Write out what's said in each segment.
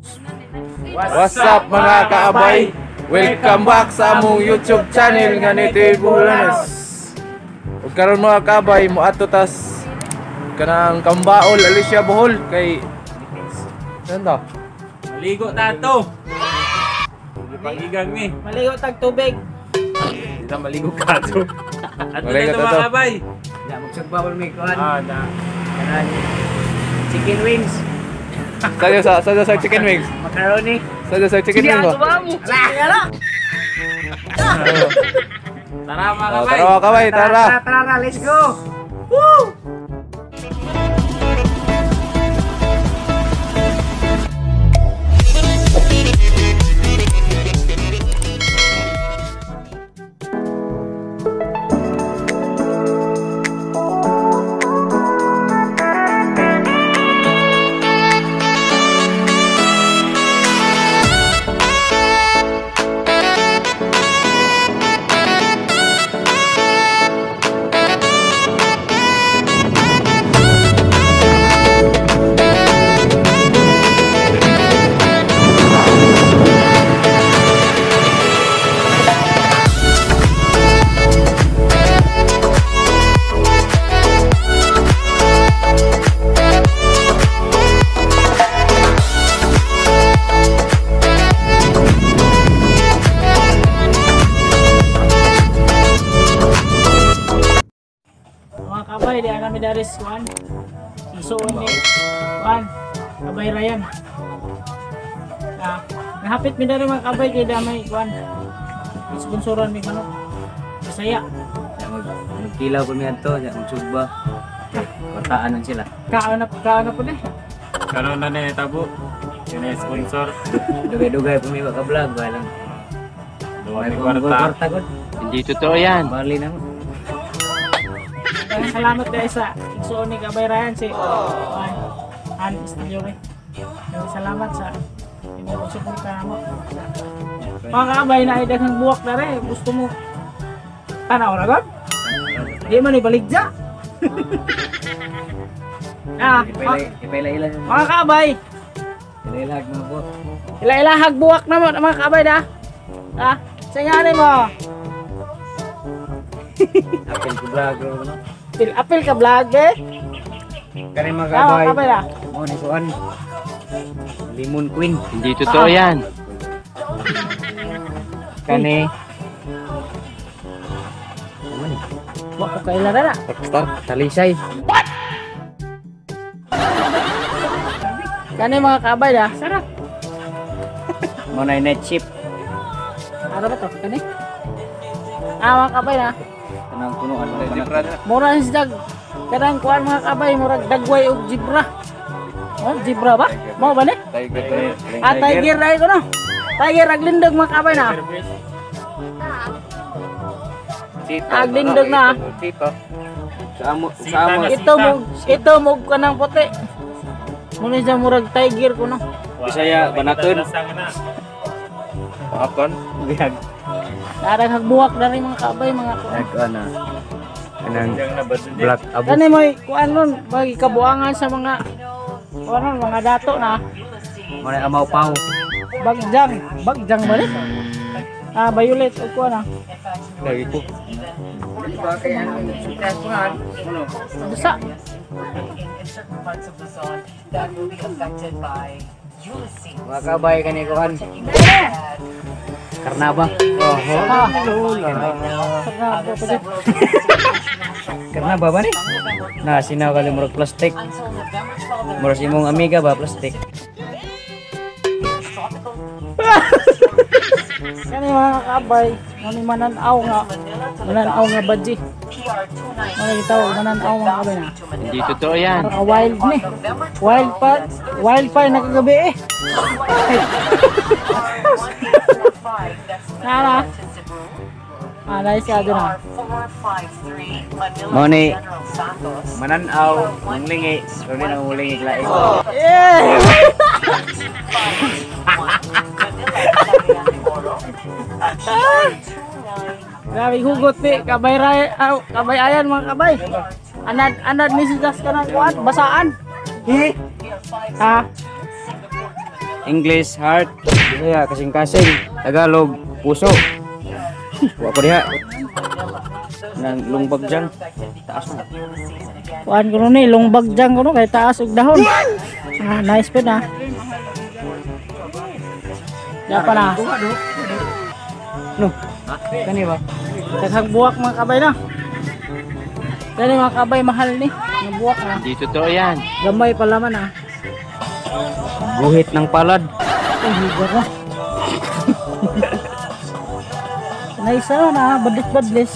What's up, mga kaabay? Welcome back sa among YouTube channel nga Native Boholanos. Ug karon, mga kaabay, moadto tas kanang Kambaol, Alicia, Bohol kay saan ta? Maligo ta to. Pangigang ni. Maligo tag tubig. Di ta maligo ka to. Ato Maligo na ito, ta mga to. kabay. Ya, magsugba pa may kuan. Ah, na. Kanan. Chicken wings, Sa chicken wings. Macaroni. Sa chicken wings ba? Ala. Tara, mga Oh, kabay. tara, mga kabay, tara. Tara, tara, let's go. Mga kabay, di kami daris kuan. Isuon ni kuan. Kabay Ryan. Ah, nahapit mi dari, mga kabay, kay damay kuan. Sponsoran mi manok. Bisaya. Ya, magkilaw pa mi adto, ya magsugba. Kwartaan lang sila. Kaon na, kaon na po ni. Karon na ni tabo. Yun ay sponsor. Dugay-dugay pa mi ka vlog ba lang. Duwa May ni kwarta kwarta. kwarta gud. Hindi totoo yan. Bali na mo. Daghang salamat dahil sa igsuon ni Kabay Ryan si kuan. An Estiliore. Daghang salamat sa inyong suporta namo. Mga kabay, na ay daghang buwak na rin. Gusto mo tanaw ra god? Di man ibaligya. Ah, Ipaila-ila. mga kabay, Ila-ila mga buwak. ila-ilahag buwak na mo mga kabay da. Ah, sa nga mo. Apil ko vlog ro no. Apil, apil ka vlog eh. Kani mga Ah, mga kabay. kabay da. Mo ni kuan. Lemon Queen. Hindi totoo yan. Kani. Ano ni? Wa ko kaila na. Rockstar. Talisay. Kani, mga kabay da. Sarap. Mo na night shift. Ano ba to? Kani? Ah, mga kabay da. Kanang punuan mo na. Zebra na. Mura si dag. Kanang kuan, mga kabay, murag dagway og zebra. Oh, zebra ba? Mao ba ni? Tiger tayo. Ah, tiger dai ko no. Tiger aglindog, mga kabay na. Aglindog na. Tito. Sa amo, sa amo. Ito mo kanang puti. Muna siya murag tiger ko no. Bisaya, banakon. Pakon. Bihag. Darang hagbuwak na rin, mga kabay, mga kuan. Nagkuan na. Kanang black abo. Kani mo'y kuan nun, magi kabuangan sa mga kuan nun, mga dato na. Mo na amaw paw. Bagjang, bagjang ba ni? Ah, violet o kuan ah. Lagi ko. Dusa. Mga kabay, kani kuan. Karnaba. Ah, sarap po. Karnaba ba ni? Na sinaw kali murag plastic. Murag sa imong amiga ba plastic. Kani, mga kabay, kani mananaw nga badji. Mga gitawag mananaw, mga kabay na. Hindi totoo yan. Para ka wild ni. Wild pa, wild pa nakagabi eh. Nara. Ah, nice ka doon ah. Mo ni mananaw, manglingi, pero di na mulingi lain. Yeah! Grabe hugot ni kabay ray, aw, kabay ayan, mga kabay. Anad anad ni si Das kanang kuan, basaan. Hi. Ha? English heart, Bisaya kasing-kasing, Tagalog puso. Wa ko diha. Nang lungbag dyan. Taas na. Kuan ko ni lungbag dyan ko no kay taas og dahon. Ah, nice po na. Ya pa na. No. Kani ba? Daghang buwak mga kabay na. Kani mga kabay mahal ni. Nga buwak na. Hindi totoo yan. Gamay pala man ah. Guhit ng palad. Ay, higar na. Nice ano na, badlis-badlis.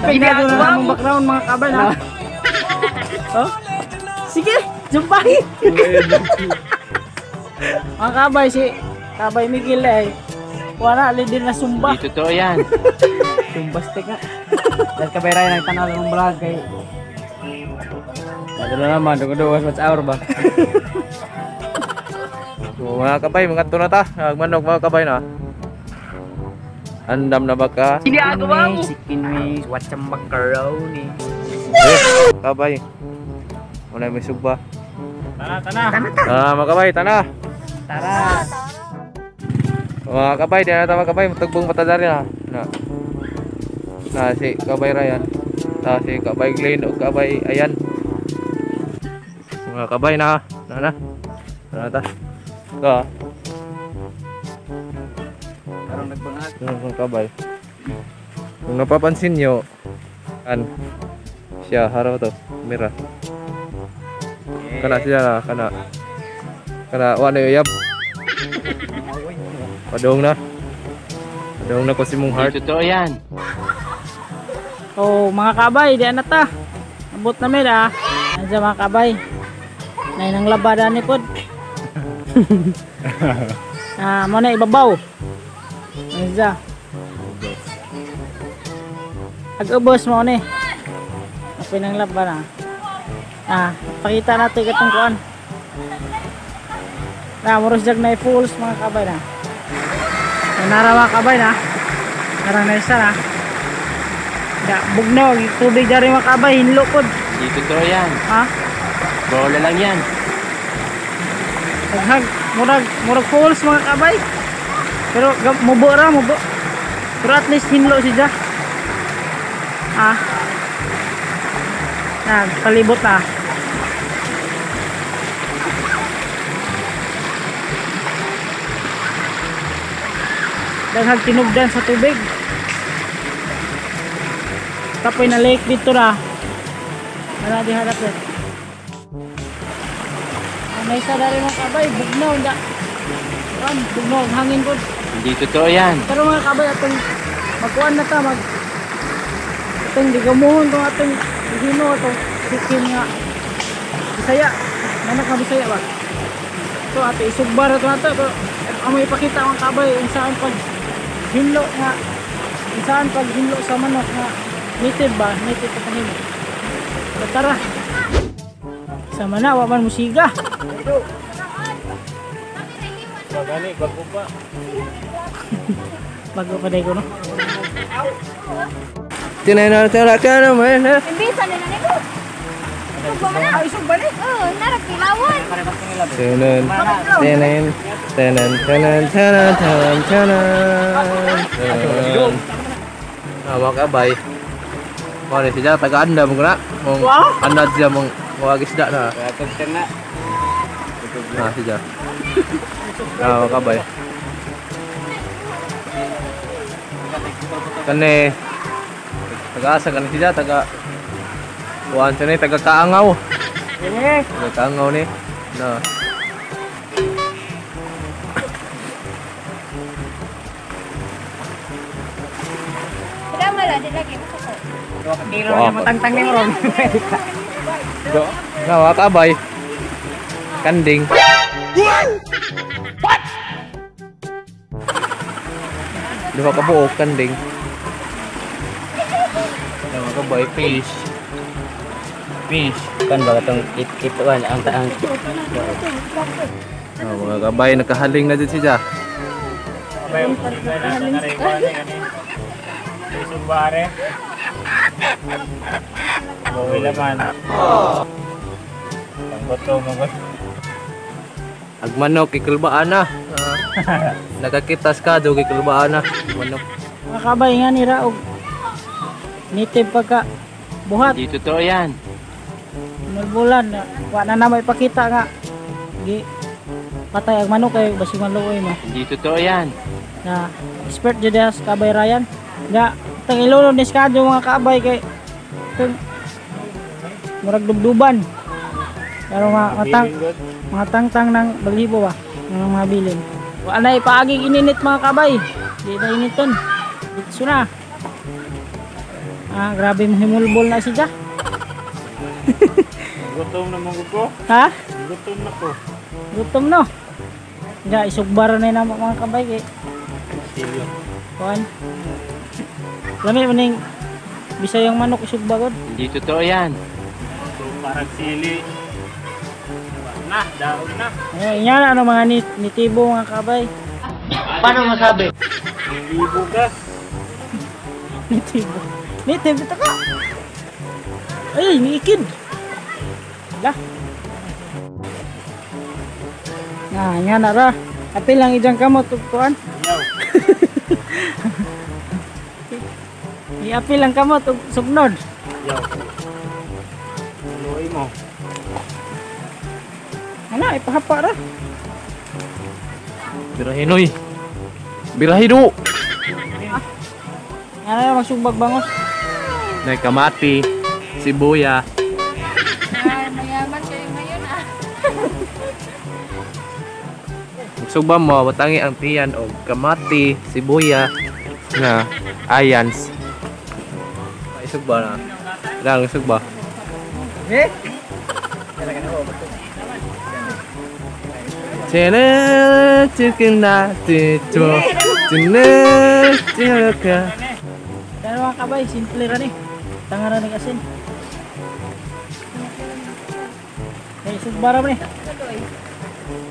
Pigado na namang background mga kabay na. Oh? Sige, jumpahi. Mga kabay, si Kabay Miguel ay wala, leader na sumba. Hindi totoo yan. Tumbastik nga. Dahil kabay Ryan ang tanaw ng vlog kay Ano naman, dugo-dugo watch hour ba? So, mga kabay, mga na ta. Nagmanok mga kabay na. Andam na ba ka? Chicken wings, what's a macaroni? Eh, kabay. Wala may sugba. Tana, tana. Ah, mga kabay, tana. Tara! Mga kabay, di na ta mga kabay, matugbong patadari na. Na. Na si Kabay Ryan. Na si Kabay Glenn o Kabay Ayan. Mga kabay na. Na na. Na ta. Ito ah. Karong nagbangag. Mga kabay. Kung napapansin nyo, an siya haraw to, mira. Kana siya na, kana. Kana wa na yab. Padong na. Padong na ko si mong heart. Hindi totoo yan. Oh, mga kabay, di na ta. Abot na mi ah. Nandiyan mga kabay. Nay nang labada ni pod. Ah, mo na ibabaw. Nandiyan. Ag-ubos mo ni. Apin nang laba na. Ah, pakita natin katong kuan. Na, muros jag na fools mga kabay na. Nara mga kabay na. Narang na isa na. Ya, bugnaw, tubig dari mga kabay, hinlo pod. Hindi totoo yan. Ha? Bola lang yan. Daghag, murag, murag fools mga kabay. Pero mubo ra, mubo. Pero at least hinlo siya. Ah. Na, palibot na. Daghag tinugdan sa tubig. Kapoy na lake dito na. Wala di harap eh. Ah, may isa dari mga kabay, bugnaw na. Kuan, bugnaw ang hangin ko. Hindi totoo yan. Pero mga kabay, atong magkuan na ta, mag atong digamuhon tong atong hino atong chicken nga Bisaya. Manok nga Bisaya ba? So ato isugbar ato ato pero amoy ipakita ang kabay saan pag hinlo nga saan pag hinlo sa manok nga native ba? Native pa kanino. So, tara. Sama na, wa man musiga. Bagani, bago pa. Bago pa day ko no. Imbisa na nito. Ah, isugba ni. Oh, narap kilawan. Tenen, tenen, tenen, tenen, tenen, tenen, tenen. Ah, mga kabay. Mao ni siya taga-andam ko na. Mong andad siya mong mga isda na. Na. Ah, siya. Ah, mga kabay. Kani taga-asa kani siya taga kuan siya ni taga Kaangaw. Eh, Taga Kaangaw ni. Na. Drama lah dia lagi masuk. Kilo na matangtang ni ron. Na mga kabay. Kanding. What? Duha ka buok kanding. Na mga kabay fish. Fish. Kan ba katong it-ituan ang taang. Na mga kabay nakahaling na dyan siya. Sumbare. Bawi laman. Panggoto, manggoto. Ag manok ikulbaan na. Nakakitas ka do gikulbaan na manok. Mga kabay nga nira og native pagka buhat. Hindi totoo yan. Mulbulan wa na na maipakita nga gi patay ang manok kay basig maluoy mo. Hindi totoo yan. Na expert jud diha sa Kabay Ryan. Nga tang ilunod ni Skadyo mga kaabay kay tang murag dubduban. Pero mga tangtang ng balibo ba ng mga bilin. Wa na ipaaging ininit mga kabay. Di na initon. Ditso na. Ah, grabe mo himulbol na siya. Gutom na mga ko. Ha? Gutom na ko. Gutom no. Nga isugbar na namo mga kabay kay. Silyo. Kuan. Lami maning Bisayang manok isugba god. Hindi totoo yan. So, parang sili. Na, daon na. Ay, nga na ano mga nitibo mga kabay. Paano masabi? Libo ka. Nitibo. Nitibo ito ka. Ay, niikid. Lah. Nah, nga na ra. Apil lang ijang kamot ug kuan. Yaw. Iapil lang kamot ug sugnod. Yaw. Luoy mo. Ana, ipahapa ra. Birahin oy. Birahin do. Nga na magsugbag bangos. Nay kamati, sibuya. Ay, mayaman kayo ngayon ah. Magsugba mo, batangi ang tiyan og kamati, sibuya na ayans. Isugba na. Lang isugba. Eh? Tene chicken na tito. Tene chicken. Pero mga kabay, simple ra ni. Tanga ra ni asin. Kay sugba ra ni.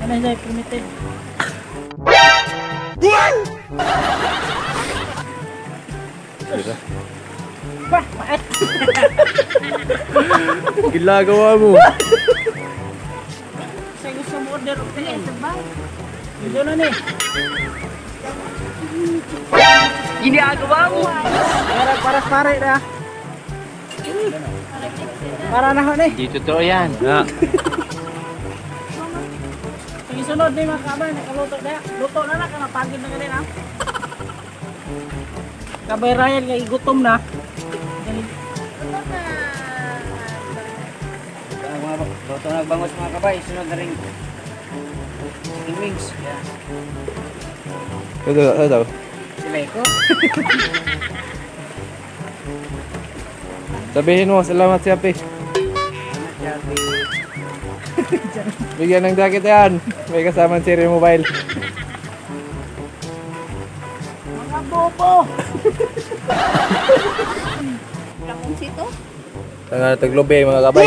Ano siya primitive. Bah, paet. Ginagawa mo. Sa gusto mo order og kani. Dito na ni. Ginagawa mo! Para para pare na. Para na ho ni. Hindi totoo yan. Na. Sige sunod ni mga kabay, nakaluto na. Luto na na kana pagid na gani na. Kabay Ryan kay gutom na. Luto na. Luto na bangos mga kabay, sunod na rin chicken wings. Yeah. Ito, ito. Sila ko. Sabihin mo, salamat si Api. Salamat, Shopee. Bigyan ng jacket yan. May kasamang cherry mobile. Mga bobo. Kapunsito? Tanga taglobe mga kabay.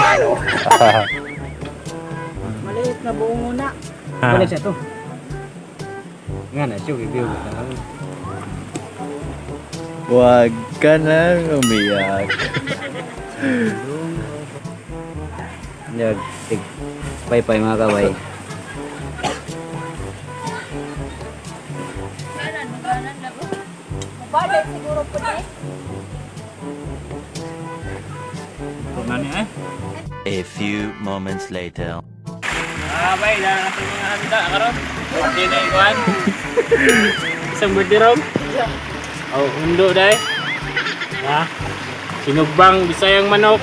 Maliit na buong una. Balik siya to. Nga na, siya, review. Huwag ka nang umiyak. Nag, tig, paypay mga kabay. Kanan, kanan na ba? Mabalik siguro po eh. Ito na niya eh. A few moments later. Ah, bay, dahil natin mga handa karon. Birthday na ikuan. Isang birthday rom. Oh, hundo dai. Ha? Sinugbang Bisayang manok,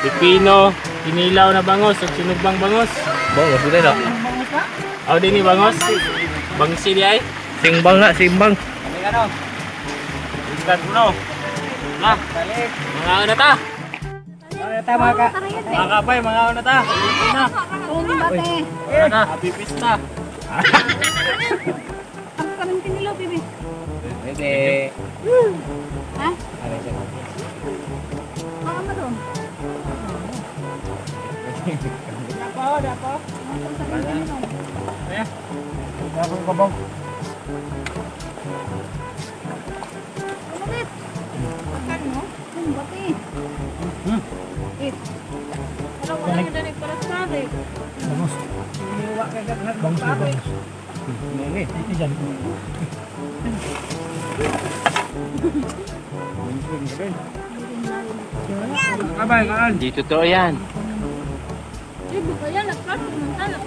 pipino, kinilaw na bangos ug sinugbang bangos. Bangos din na. Oh, dinhi bangos. Bangsi di ay. Simbang na, simbang. Ano? Ikan uno. Na, Balik. mga una ta. Ano tama ka? Mga kapay, mga una ta. Na. Karon bate. Na, happy pista. Ang karon kinilaw, bibi. Pwede. Ha? Ano siya? Baka mo doon. Dapo, dapo. Eh, Ano Makan mo? Bate. Eh. Wala wala yung danig para sa. kay. Bangos. Bangos bangos. Ini. Ijan. Kabay, kaan. Hindi totoo yan. Ibu kaya nagprato man tala.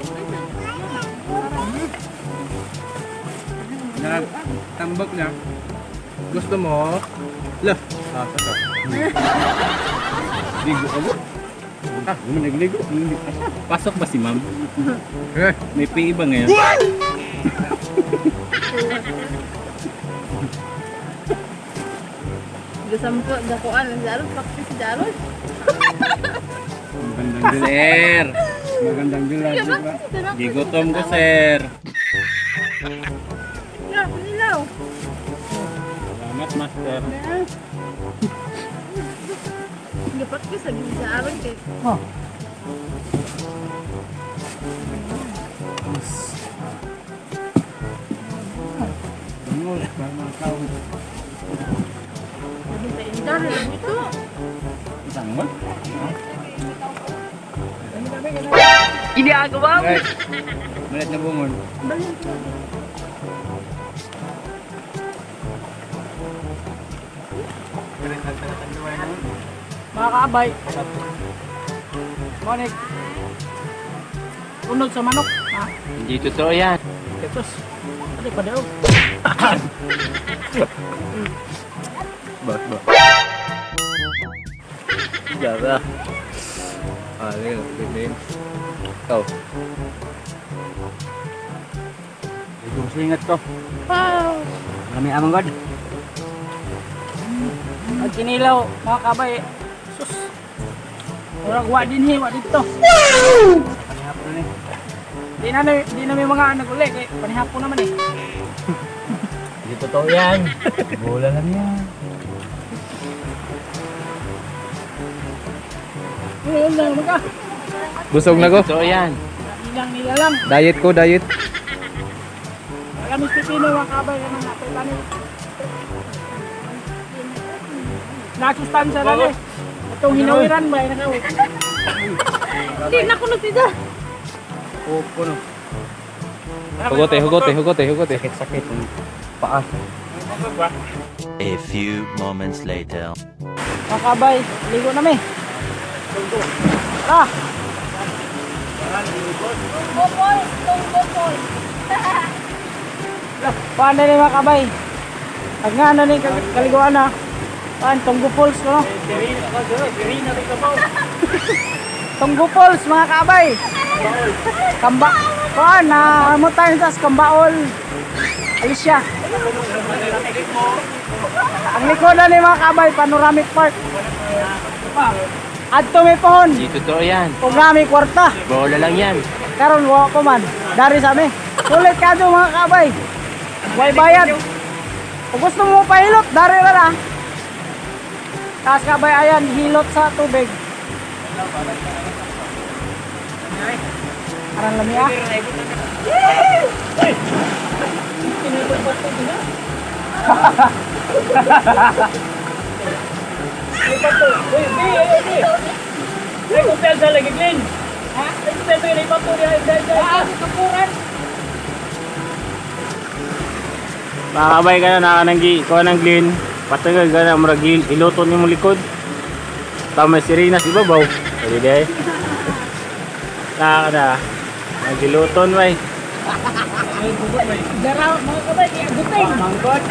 Tambak niya. Gusto mo? Lah. Ah, ito. Ligo ako. Ah, nagligo. Pasok ba si ma'am? Eh. May PE ba ngayon? Gasampo dakuan lang Jaron, practice si Jaron. Magandang Sir, Magandang dilag, di ba? gigutom ko sir. Ya, panilaw. Salamat master. Gi-practice lagi si Jaron kay. Oh. Bangos, para mga tao. Dari lang ito. Isang mo? Ginagawa mo! Right. Malit na bungon. Balin ko. Mga kaabay. Monik. Unod sa manok. Ha? Hindi totoo yan. Ketos. Ano pa daw? Ba, ba. Jara. Ah, yun. Yun. Ikaw. Ligong singat ko. Marami amang God. Pag kinilaw, mga kabay. Sus. Murag wa din he, wa dito. Panihapon na eh. Di na may mga anak uli kay panihapon naman eh. Hindi totoo yan. Bola lang yan. Ngayon lang mga. Busog na ko. Totoo yan. Ilang nila lang. Diet ko, diet. Alam mo Pipino, mga kabay, ano natin tani. Nasustansya na eh. Itong hinawiran ba, nakaw. Hindi na ko nagtida. Opo no. Hugote, hugote, hugote, hugote. Sakit-sakit. Paa. A few moments later. Mga kabay, ligo na mi. Ah, Tunggo Tunggo Falls. Paano ni mga kabay? Pag nga na ni kaliguan na. Paan, Tunggo Falls no? Tunggo Falls mga kabay. Kamba, paan na mo tayo sa Kambaol. Alicia. Ang likod na ni mga kabay, Panoramic Park. Adto may pohon. Hindi totoo yan. Kung nami kwarta. Bola lang yan. Karon wa ko man. Dari sa amin. Sulit ka doon mga kabay. Way bayad. Kung gusto mo pahilot, dari ra na. Taas kabay ayan, hilot sa tubig. Aran lami ah. Ay, kumpiyansa lagi, Glenn. Ha? Ay, kumpiyansa lagi. Ipatuloy. Ah, kapuran. Makakabay ka na nakakananggi, kuha ng Glenn. Patagal ka na, murag iluto ni mo likod. Tama si Rina sa ibabaw. Pwede di ay. Naka na. Nagiluton, may. Dara mga kabay, kaya guting. Mangkot.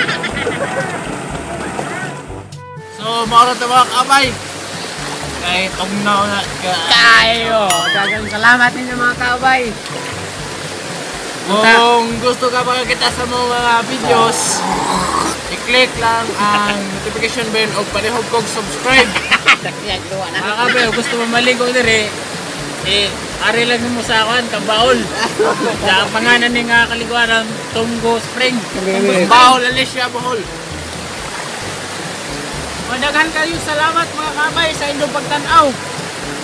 So, maura ta mga kabay. Kay tugnaw na ka. Kayo! Dagang salamat ninyo mga kaabay. Kung gusto ka makakita sa mga videos, i-click lang ang notification bell o palihog kog subscribe. Mga kabay, gusto mo maligo diri, eh, ari lang mo sa akin, Kambaol. Sa pangalan ni nga kaliguan, Tunggo Spring. Kambaol, Alicia, Bohol. Madaghan kayo salamat mga kabay sa inyong pagtan-aw.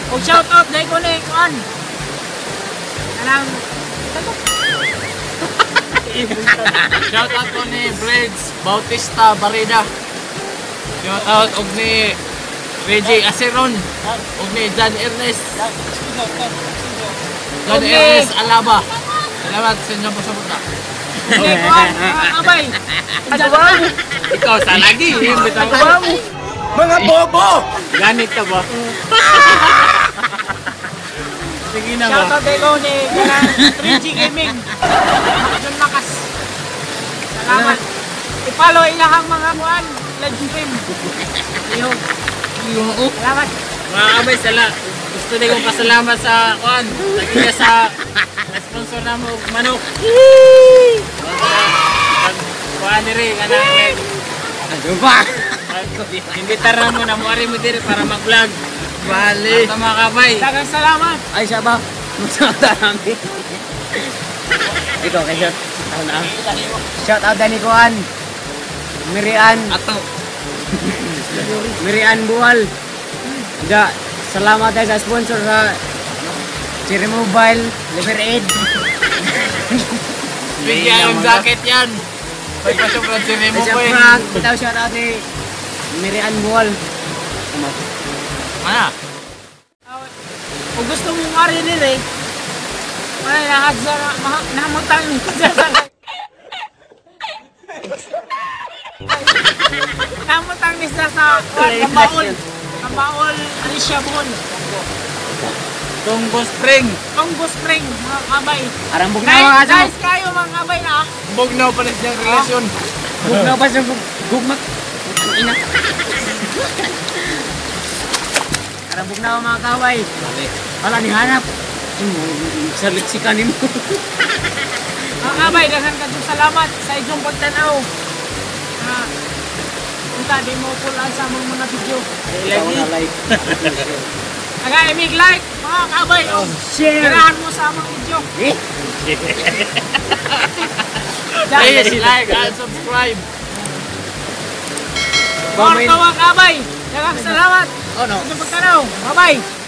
Og shout out dai ko ni kuan. Kanang Shout out ko ni Briggs Bautista Barida. Shout out og ni Reggie Aceron og ni John Ernest. John Ernest Alaba. Salamat sa inyong pagsuporta. Okay, kuan, mga kabay. Ikaw sa lagi. Mga bobo! Ganit ka ba? Sige na ba? Shoutout kay ko ni kanang 3G Gaming. John Makas. Salamat. I-follow ilahang mga kuan live stream. Iyo. Salamat. Mga kabay, sala. Gusto din kong pasalamat sa kuan. Lagi sa sponsor na mo manok. Kuan diri kanang Ano ba? Imbitar mo na muari mo diri para mag-vlog. Bali. At mga kabay. Daghang salamat. Ay, siya ba? Masama namin. Ikaw, kay shout out na. Shout out ni Kuan. Mirian. Ato. Mirian Buwal. Da, salamat tayo sa sponsor sa Cherry Mobile, Liver Aid. Bigyan yung jacket yan. May pasok ng sinimo Sa ko eh. Frank, itaw shout out ni Mirian Buwal. Mana? Kung gusto mong ari diri, wala lahat sa namutang sa namutang ni sa Kambaol. Kambaol, Alicia Bohol. Congo Spring. Congo Spring, mga kabay. Arang bugnaw Nice, asa mo. nice kayo mga kabay na. Bugnaw pala siyang relasyon. Bugnaw pa sa gugmak. Ang ina. Arang bugnaw mga kaway. Wala ni hanap. Sa leksikan nimo. Mga kabay, daghan kayong salamat sa inyong pagtanaw. Unta di mo pulaan sa among mga video. Ikaw na like. Aga, imig like, mga kabay. Oh, Share. Ganahan mo sa among video. Eh? Please like and subscribe. More mga kabay. Daghang salamat. Oh no. Sa inyong pagtanaw. Bye-bye.